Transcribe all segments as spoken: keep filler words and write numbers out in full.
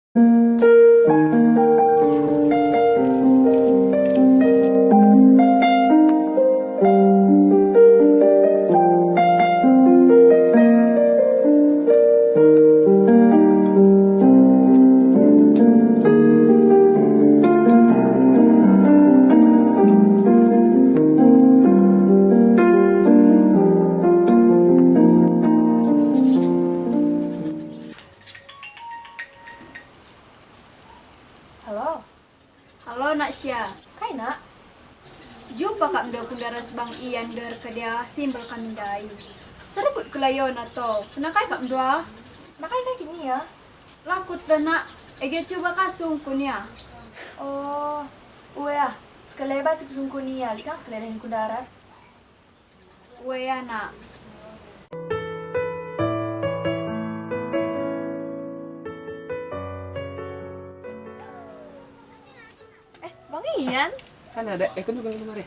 Halo. Halo, Nak Sya. Kai, Nak? Jumpa kap ndo ku ndarat bang Ian, nder kedea simbel kami ndai. Serebut kelayona to. Kena kai kap ndo ah? Kena kai kai kin ia? Lakut deh, Nak. Ege cuba ka sungkun ia. Oh, ue ah. Sekali banci kusungkun ia, lit kang sekali dahin ku ndarat. Ue, Nak. Eh, Bang Ian? Kan ada, eh, kan juga kemarin.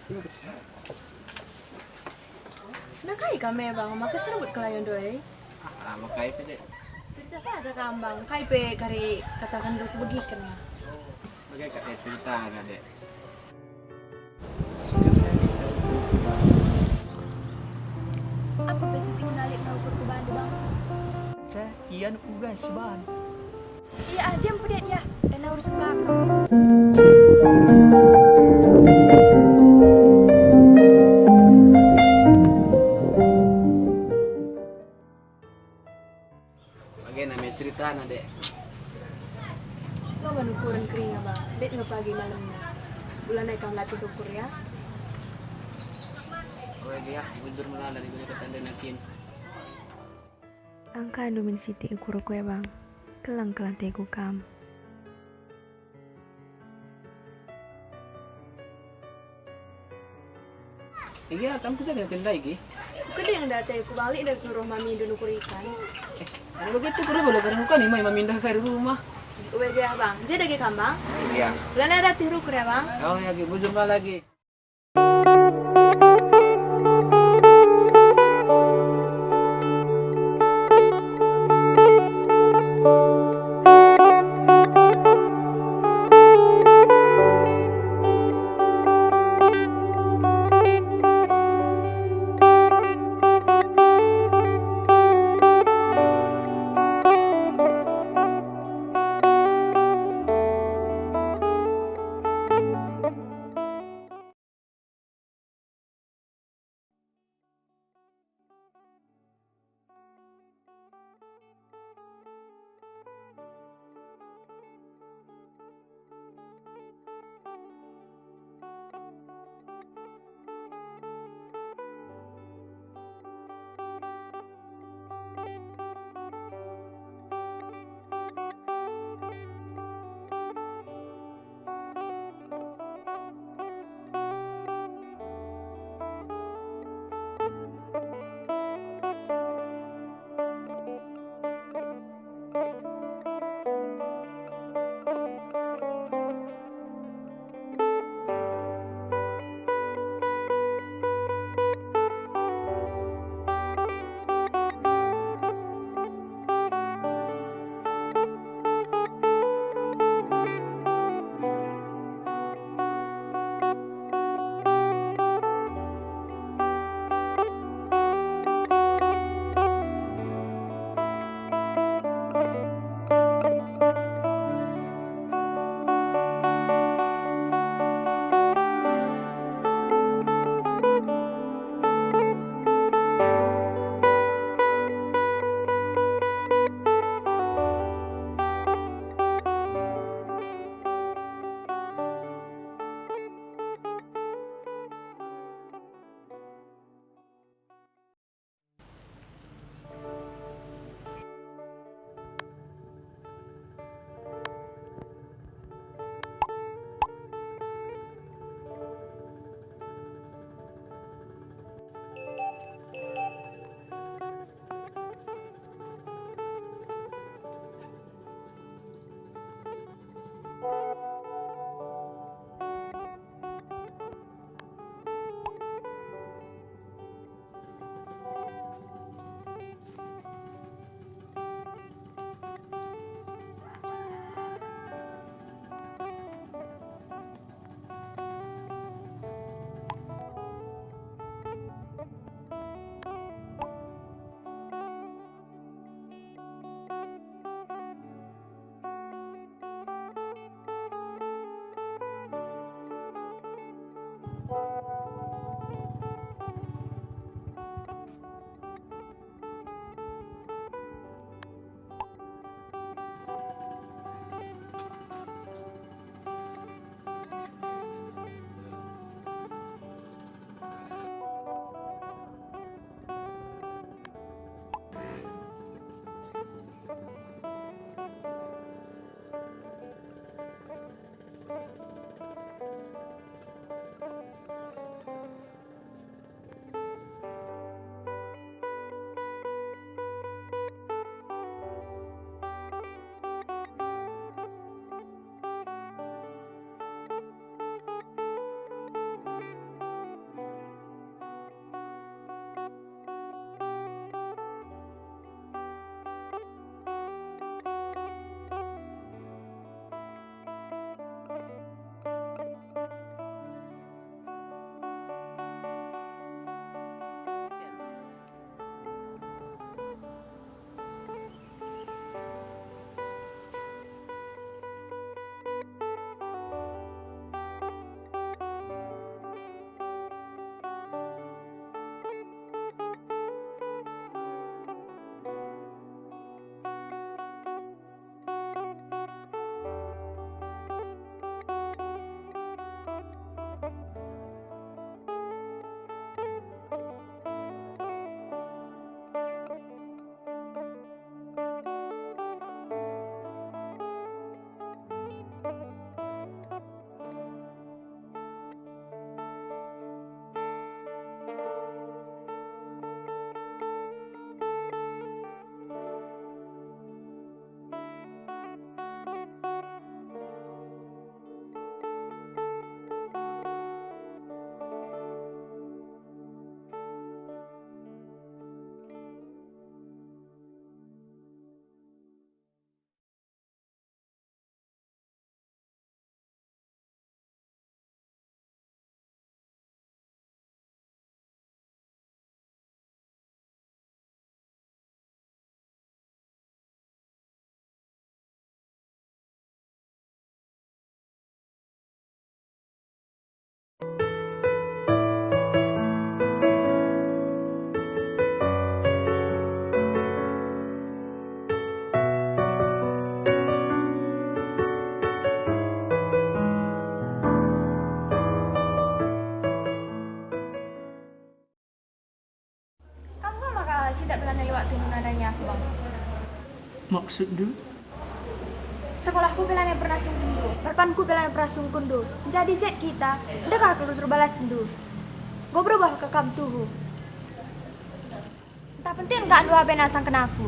Nah, kai kam e, Bang, maka serebut kelayondu e? Ah, lama kai pe, Dek. Cerita saja kam, Bang, kai pe kari kataken dulu kubegiken. Bage kata cerita, Dek. Aku pe siti ngenali na ukurku bandu, Bang. Ceh, Ian uga si ban. Ia ah, jem pedet ya, ena urus belakang. Bage name ceritana, Dek? Lo ban ukuren keringa, Bang. Lit nge pagi malemna. Bulan ai kam latih ukur, ya? Oe, ya, bujur melala di guna ketandana kin. Angkandu min sitik ukurku, ya, Bang. Keleng kelanteku kam. Iya, kam kerja dengan pendai, gi? Kukeding enda ateku, balik enda suruh mamindu nukur ikan. Eh, kalau begitu, kurang boleh kerengku kan, imai mamindah kai rumah. Ue, ya, Bang. Jadi lagi kam, Bang? Iya. Bulan ada tih rukur, ya, Bang? Oh, ya, gi. Bujur malah, gi. Tidak pernah lewat tundu nandangi aku, Bang. Maksudndu? Sekolahku pe lanai pernah sungkunndu, perpanku pe lanai pernah sungkunndu. Jadi jet kita, ndekah kal rusur balasndu. Enggo berubah ka kam tuhu. Ntah pentin kak ndu abe nasangken aku.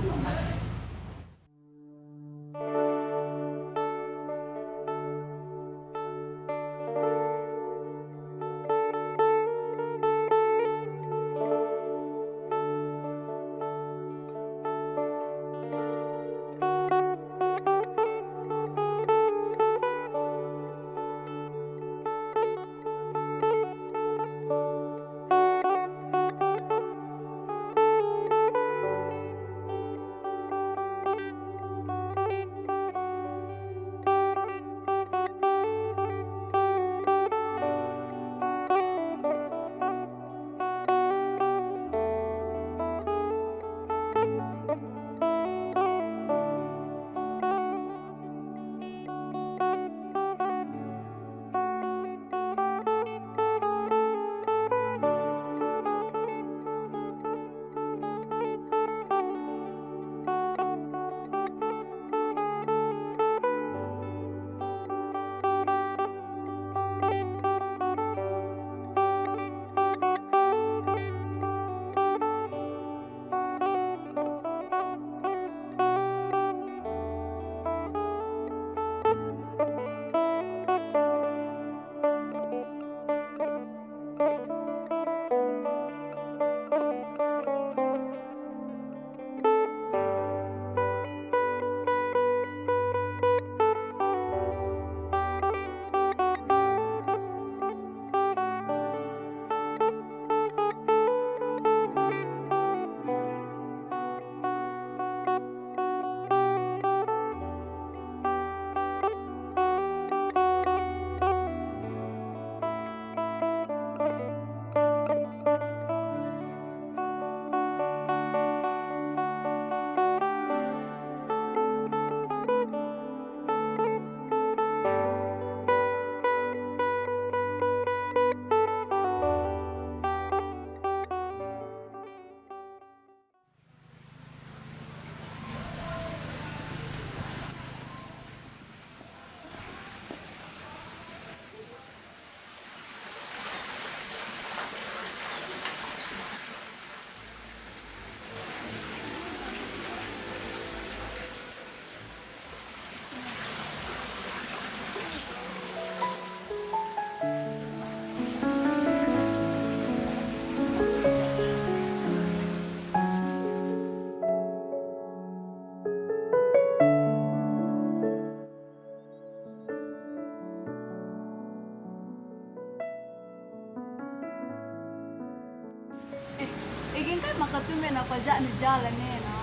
Eh, ege kai maka tumben apa jak ni jalan ena?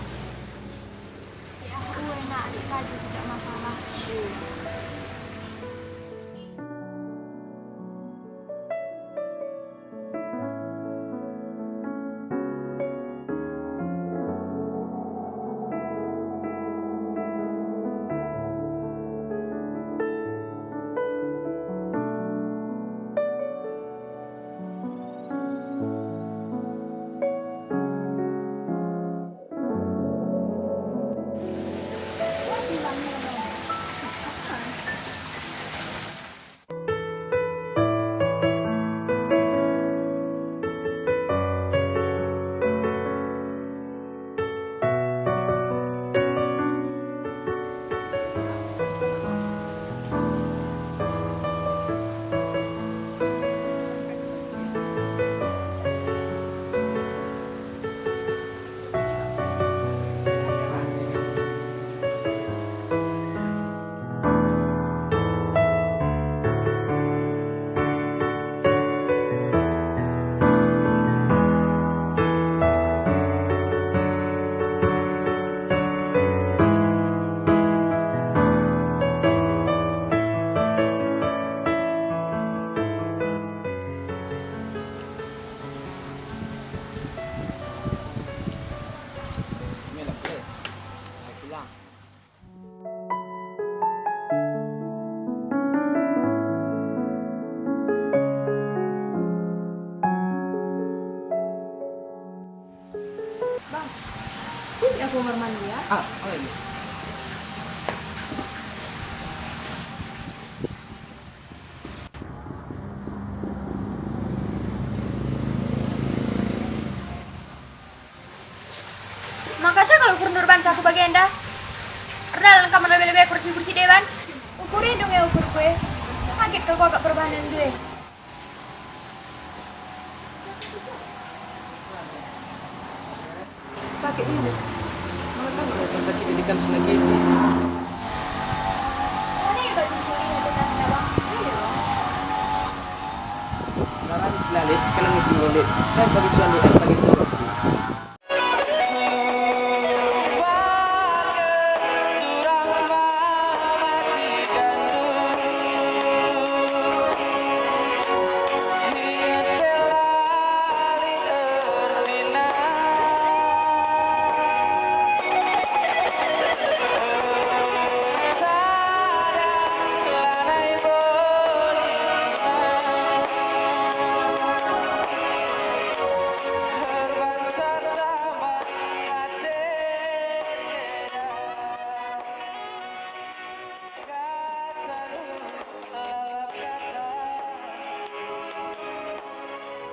Ya, uwe nak, adik kaji tidak masalah. Bang, sisi aku kamar mandi ya. Ah, oh iya. Makasa kal ukur ndur bansa ku bagenda. Erdalan kam lebe-lebe kursi-kursi deban. Ukur e dong e ukur kue. Sakit kal kuakap perbahanen due. Sakit ini. Mana tahu kalau sakit ini kan senakiti. Barang selalit, kena ngisi ngulit. Saya bagi tuan lihat bagi tuan.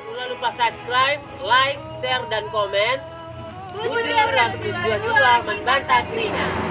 Ula lupa subscribe, like, share, dan komen. Bujur ras tujuan dua man banta kerina.